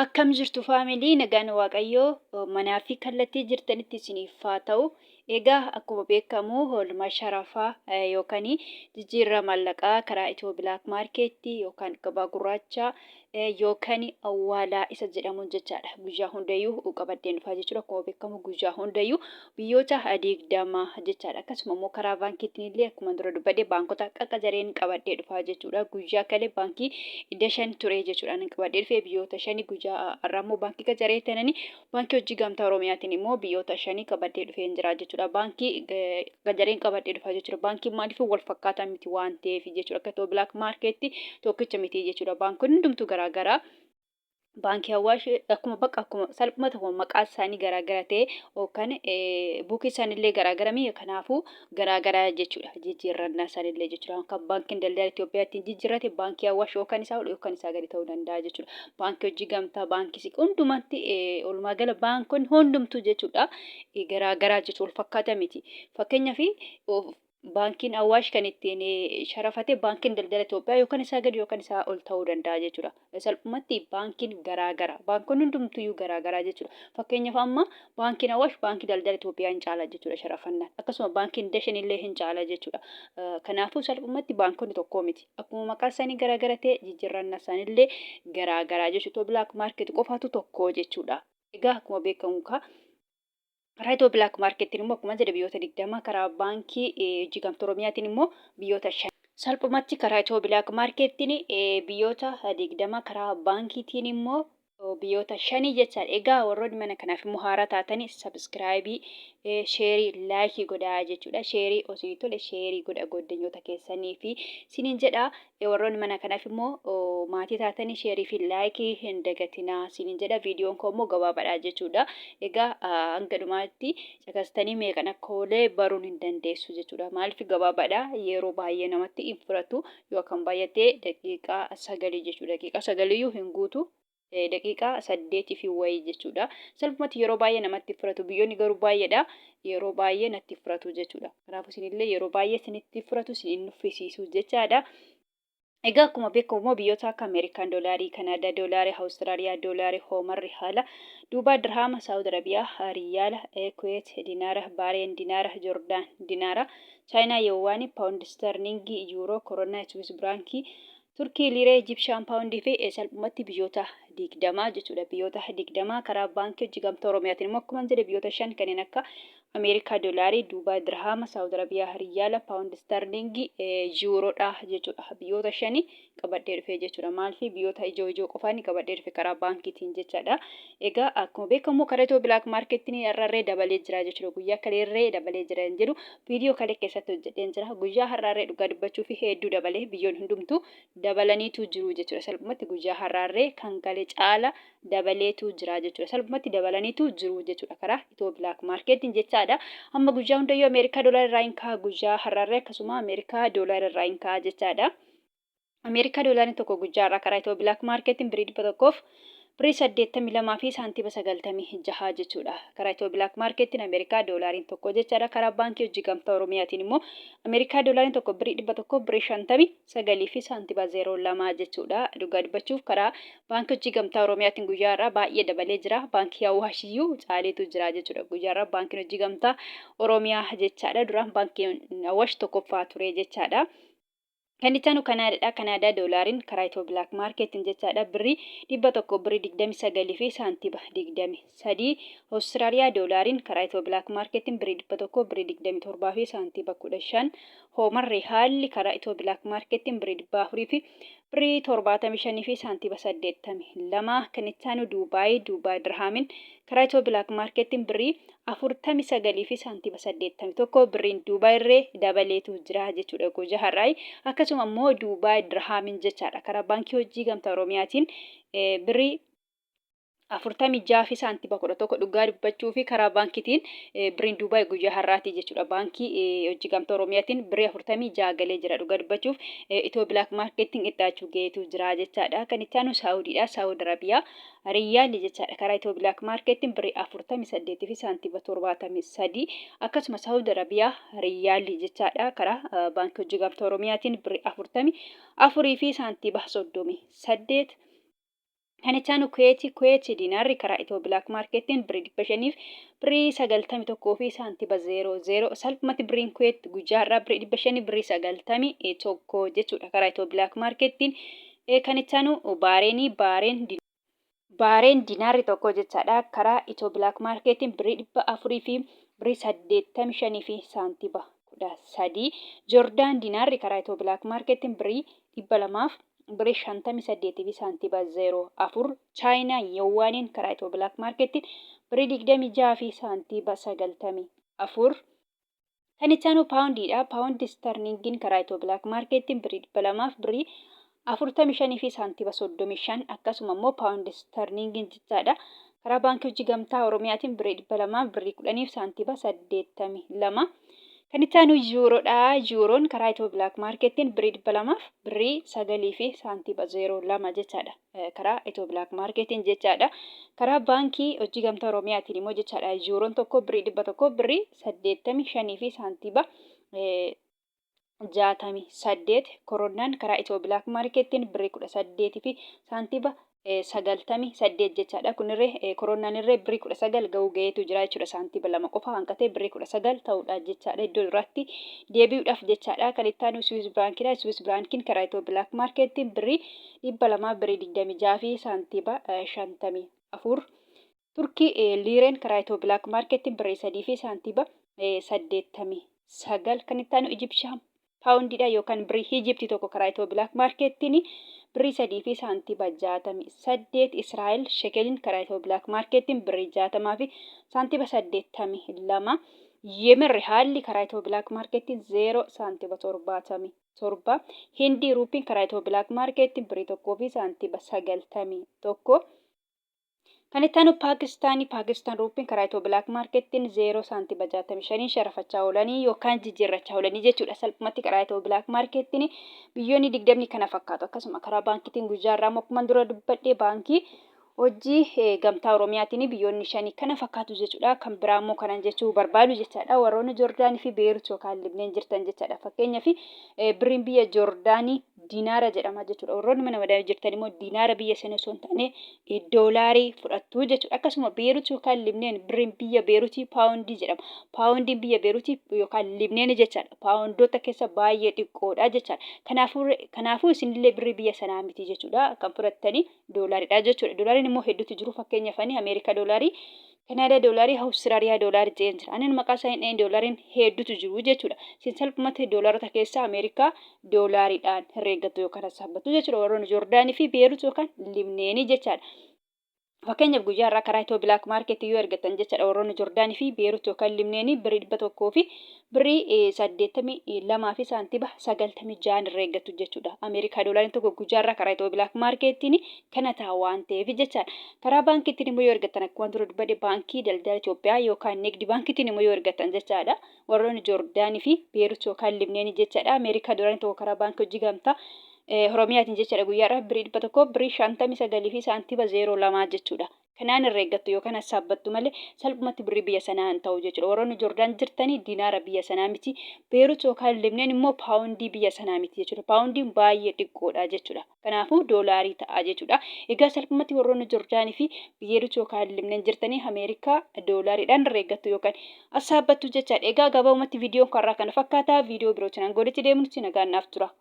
Akkam jirtu faamilii nagaan waaqayyoo manaa fi kallattii jirtanitti isiniif haa ta'u. Egaa akkuma beekamu oolmaa sharafaa yookaan jijjiirraa maallaqaa karaa Itiyoo Bilaak Maarkeettii yookaan gabaa gurraachaa yookaan awwaalaa isa jedhamuun jechaadha. Guyyaa hundayyuu qabadheen dhufaa jechuudha. Akkuma beekamu guyyaa hundayyuu biyyoota 20 jechaadha. Akkasuma immoo karaa baankiitiin illee akkuma dura dubbadhe baankota qaqqajareen qabadhee dhufaa jechuudha. Guyyaa kale baankii 5 ture jechuudha. Nan qabadhee dhufee biyyoota shani guyyaa har'aa immoo baankii qacaree tanani baankii hojii gamtaa Oromiyaatiin immoo biyyoota shani qabadhee dhufeen jira jechuudha. Baankii qacareen qabadhee dhufaa jechuudha. Baankiin maaliif wal fakkaataa miti waan ta'eef jechuudha. Akka ta'u bilaak maarkeetti tokkicha miti jechuudha. Baankonni hundumtuu garaagaraa. Baankii Awaash akkuma bakka akkuma salphumatti akkuma maqaa isaanii garaagara ta'e yookaan buukii isaaniillee garaagara mii kanaafuu garaagara jechuudha jijjiirrannaa isaaniillee jechuudha. Kan baankiin daldala Itoophiyaa ittiin jijjiirrate baankii Awaash yookaan isaa ol yookaan isaa gadi ta'uu danda'a jechuudha. Baankii hojii gamtaa baankii siqii hundumatti walumaa gala baankonni hundumtuu jechuudha garaagaraa jechuudha wal fakkaataa miti. Fakkeenyaaf Baankiin Awaash kan ittiin sharafate baankiin daldala Itoophiyaa yookaan isaa gadi yookaan isaa ol ta'uu danda'a jechuudha. Salphumatti baankiin garaa gara. Baankonni hundumtuyyuu garaa garaa jechuudha. Fakkeenyaaf amma baankiin Awaash baankii daldala Itoophiyaa hin caala jechuudha sharafannaan. Akkasuma baankiin Dashen illee hin caala jechuudha. Kanaafuu salphumatti baankonni tokkoo miti. Akkuma maqaa isaanii garaa gara ta'e jijjiirrannaa isaaniillee garaa garaa jechuudha. Black market qofaatu tokko jechuudha. Egaa akkuma beekamu kaa Karaa Itiyoo Bilaak Maarkeettiin immoo akkuma jedhe biyyoota 20, karaa Baankii Hojii Gamtaa Oromiyaatiin immoo biyyoota 5. Salphumatti karaa Itiyoo Bilaak Maarkeettiin biyyoota 20, karaa baankiitiin immoo biyyoota shanii jechaadha. Egaa warroonni mana kanaaf immoo haaraa taatanii sabiskiraayibii, sheerii, laayikii godhaa jechuudha. Sheerii osoo tole sheerii godha goddanyoota keessanii fi siniin jedha. Warroonni mana kanaaf immoo maatii taatanii sheerii fi laayikii hin dagatinaa isiniin jedha. Viidiyoon koo immoo gabaabaadha jechuudha. Egaa hanga dhumaatti caqastanii meeqan akka oolee baruun hin dandeessu jechuudha. Maaliif gabaabaadha yeroo baay'ee namatti hin fudhatu yoo kan baay'ate daqiiqaa sagalii jechuudha. Daqiiqaa sagaliyyuu hin guutu. Daqiiqaa saddeetii fi wayii jechuudha. Salphumatti yeroo baay'ee namatti fudhatu. Biyyoonni garuu baay'eedha. Yeroo baay'ee natti fudhatu jechuudha. Kanaafuu isinillee yeroo baay'ee isinitti fudhatu isin hin nuffisiisu jechaadha. Egaa akkuma beekamu immoo biyyoota akka Ameerikaan doolaarii, Kanaadaa doolaarii, Awustiraaliyaa doolaarii, Hoomarri haala, Duubaa dirhaama, Saawud Arabiyaa riyaala, Kuweet dinaara, Baareen dinaara, Jordaan dinaara, Chaayinaa yowaanii, Paawundi Isterliingii, Yuuroo, Koronaa, Swiss Biraankii, Turkii liiree, Ijipshaan paawundii fi salphumatti biyyoota 20 jechuudha. Biyyoota 20 karaa Baankii Hojii Gamtaa Oromiyaatiin immoo akkuma jedhe biyyoota 5 kanneen akka Ameerikaa doolaarii, Duubaay dirhaama, Saawud Arabiyaa riyaala, paawundi isterliingii, yuuroodha jechuudha. Biyyoota shani qabadhee dhufee jechuudha. Maaliif biyyoota ijoo ijoo qofaan qabadhee dhufe karaa baankiitiin jechaadha. Egaa akkuma beekamu karaa Itiyoo Bilaak Maarkeettiin har'arree dabalee jira jechuudha. Guyyaa kaleerree dabalee jira hin jedhu viidiyoo kalee keessatti hojjedheen jira. Guyyaa har'aarree dhugaa dubbachuu fi hedduu dabalee biyyoon hundumtuu dabalaniitu jiru jechuudha. Salphumatti guyyaa har'aarree kan kale caala dabaleetu jira jechuudha. Salphumatti dabalaniitu jiru jechuudha karaa Itiyoo Bilaak Maarkeettiin jechaadha. Amma guyyaa hundayyuu Ameerikaa doolaara irraa hin ka'a guyyaa har'aarree akkasuma Ameerikaa doolaara irraa hin ka'a jechaadha. Ameerikaa doolaarri tokko guyyaa har'aa karaa Itiyoo Bilaak Maarkeetiin birrii 100f birrii 82 fi saantiima 96 jechuudha. Karaa Itiyoo Bilaak Maarkeetiin Ameerikaa doolaariin tokko jechaadha. Karaa Baankii Hojii Gamtaa Oromiyaatiin immoo Ameerikaa doolaariin tokko birrii 100 birrii 59 fi saantiima 02 jechuudha. Dhugaa dubbachuuf karaa Baankii Hojii Gamtaa Oromiyaatiin guyyaa har'aa baay'ee dabalee jira. Baankii Awaashiyyuu caaleetu jira jechuudha. Guyyaa har'aa Baankiin Hojii Gamtaa Oromiyaa jechaadha. Duraan Baankiin Awaash tokkoffaa ture jechaadha. Kan itti aanu Kanaadaadha. Kanaadaa doolaariin karaa Itiyoo Bilaak Maarkeetiin jechaadha birrii 100 birrii 29 fi saantiba 23. Awustiraaliyaa doolaariin karaa Itiyoo Bilaak Maarkeetiin birrii 100 birrii 27 fi saantiba 15. Hoomarri haalli karaa Itiyoo Bilaak Maarkeetiin birrii 400 fi birrii 75 fi saantiba 82. Kan itti aanu Duubaay, Duubaay Dirhaamiin karaa Itiyoo Bilaak Maarkeetiin birrii 49 fi saantiba 81 birriin Duubaay irree dabaleetu jira jechuudha guyyaa har'aayi. Akkasuma immoo Duubaay Dirhaamiin jechaadha karaa Baankii Hojii Gamtaa Oromiyaatiin birrii 46 fi saantiba 11 dhugaa dubbachuu fi karaa baankiitiin birriin Duubaay guyyaa har'aati jechuudha. Baankii Hojii Gamtaa Oromiyaatiin birrii 46 galee jira dhugaa dubbachuuf Itiyoo Bilaak Maarkeettiin qixxaachuu ga'eetu jira jechaadha. Kan itti aanu Saawudiidha. Saawud Arabiyaa Riyyaalli jechaadha karaa Itiyoo Bilaak Maarkeettiin birrii 48 fi saantiba 73 akkasuma Saawud Arabiyaa Riyyaalli jechaadha karaa Baankii Hojii Gamtaa Oromiyaatiin birrii 44 fi saantiba 38. Kan itti aanu Kuweeti, Kuweeti diinaarri karaa Itiyoo Bilaak Maarkeettiin birrii 500 fi birrii 91 fi saantiba 00. Salphumatti birriin Kuweet guyyaa har'aa birrii 500 birrii 91 jechuudha karaa Itiyoo Bilaak Maarkeettiin. Kan itti aanu Baareenii, Baareen Baareen diinaarri tokko jechaadha karaa Itiyoo Bilaak Maarkeettiin birrii 400 fi birrii 85 fi saantiba 13. Jordaan diinaarri karaa Itiyoo Bilaak Maarkeettiin birrii 200 fi birrii 58 fi saantiba 04. Chaayinaa Yawwaaniin karaa Itiyoo Bilaak Maarkeettiin birrii 26 fi saantiba 94. Kan itti aanu paawundiidha. Paawundi istarliingiin karaa Itiyoo Bilaak Maarkeettiin birrii 200 fi birrii 45 fi saantiba 35, akkasuma immoo paawundi istarliingiin jechaadha. Karaa Baankii Hojii Gamtaa Oromiyaatiin birrii 200 fi birrii 10 fi saantiba 82. Kan itti aanu yuuroodha. Yuuroon karaa Itiyoo Bilaak Maarkeettiin birrii 200 fi birrii 9 fi saantiba 02 jechaadha. Karaa Itiyoo Bilaak Maarkeetiin jechaadha. Karaa Baankii Hojii Gamtaa Oromiyaatiin immoo jechaadha. Yuuroon tokko birrii 100 birrii 85 fi saantiba 68. Koronnaan karaa Itiyoo Bilaak Maarkeettiin birrii 18 fi saantiba 98 jechaadha. Kunirree koronnaan irree birrii 19 ga'uu ga'eetu jira jechuudha. Saantiba 2 qofa hanqatee birrii 19 ta'uudha jechaadha. Iddoo duraatti deebi'uudhaaf jechaadha. Kan itti aanu Swiss Biraankiidha. Swiss Biraankiin karaa Itiyoo Bilaak Maarkeettiin birrii 200 birrii 26 fi saantiba 54. Turkii liireen karaa Itiyoo Bilaak Maarkeettiin birrii 3 fi saantiba 89. Kan itti aanu Ijipshaan paawundiidha yookaan birrii Ijiptii tokko karaa Itiyoo Bilaak Maarkeettiin birrii 3 fi saantiba 68. Israa'el shekeliin karaa Itiyoo Bilaak Maarkeettiin birrii 60 fi saantiba 82. Yemen rihaalli karaa Itiyoo Bilaak Maarkeettiin 0 saantiba 77. Hindii ruupiin karaa Itiyoo Bilaak Maarkeettiin birrii 1 fi saantiba 91. Kan itti aanu Paakistaani. Paakistaan ruuppiin karaa Itiyoo Bilaak Maarkeettiin 0 saantiba 65 sharafachaa oolanii yookaan jijjiirrachaa oolanii jechuudha. Salphumatti karaa Itiyoo Bilaak Maarkeettiin biyyoonni 20 kana fakkaatu. Akkasuma karaa baankiitiin guyyaa irraa immoo akkuma dura dubbadhe baankii hojii gamtaa Oromiyaatiin biyyoonni shanii kana fakkaatu jechuudha. Kan biraa immoo kanan jechuu barbaadu jechaadha. Warroonni Joordaanii fi Beerut yookaan Libneen jirtan jechaadha. Fakkeenyaaf birriin biyya Joordaanii dinaara jedhama jechuudha. Warroonni mana madaamii jirtan immoo dinaara biyya sana osoo hin taane doolaarii fudhattu jechuudha. Akkasuma Beerut yookaan Libneen birriin biyya Beerutii paawundii jedhama. Paawundiin biyya Beerutii yookaan Libneen jechaadha. Paawundoota keessa baay'ee xiqqoodha jechaadha. Kanaafuu kanaafuu isinillee birrii biyya sanaa miti jechuudha. Kan fudhattanii doolaaridha jechuudha. Doolaariin immoo hedduutu jiru. Fakkeenyaaf ani Ameerikaa doolaarii, Kanaadaa doolaarii, Awustiraaliyaa doolaarii jedheen jira. Anin maqaa isaa hin dhahin, doolaariin hedduutu jiru jechuudha. Isin salphumatti doolaarota keessaa Ameerikaa doolaariidhaan herreeggattu yookaan sassaabbattu jechuudha. Warroonni Joordaanii fi Beerut yookaan Libneenii jechaadha. Fakkeenyaaf guyyaa irraa karaa Itiyoo Bilaak Maarkeetti yoo ergattan jechaadha, warroonni Joordaanii fi Beerut yookaan Libneenii birrii 100 fi birrii 82 fi saantiba 96 herreeggattu jechuudha. Ameerikaa doolaariin tokko guyyaa irraa karaa Itiyoo Bilaak Maarkeettiin kana ta'a waan ta'eef jechaadha. Karaa baankiitiin immoo yoo ergattan, akkuma dura dubbadhe, baankii daldala Itoophiyaa yookaan Nigdi baankiitiin immoo yoo ergattan jechaadha. Warroonni Joordaanii fi Beerut yookaan Libneenii jechaadha. Ameerikaa doolaariin tokko karaa baankii hojii gamtaa Oromiyaatiin jechaadha guyyaadhaaf birrii 100 birrii 59 fi saantiba 02 jechuudha. Kanaan herreeggattu yookaan hassaabbattu malee salphumatti birrii biyya sanaa hin ta'u jechuudha. Warroonni Joordaan jirtanii dinaara biyya sanaa miti. Beerut yookaan Libneen immoo paawundii biyya sanaa miti jechuudha. Paawundiin baay'ee xiqqoodha jechuudha. Kanaafuu doolaarii ta'a jechuudha. Egaa salphumatti warroonni Joordaanii fi Beerut yookaan Libneen jirtanii Ameerikaa doolaariidhaan herreeggattu yookaan hassaabbattu jechaadha. Egaa gabaabumatti viidiyoon karraa kana fakkaata. Viidiyoo birootiin hanga walitti deemnutti nagaan naaf tura.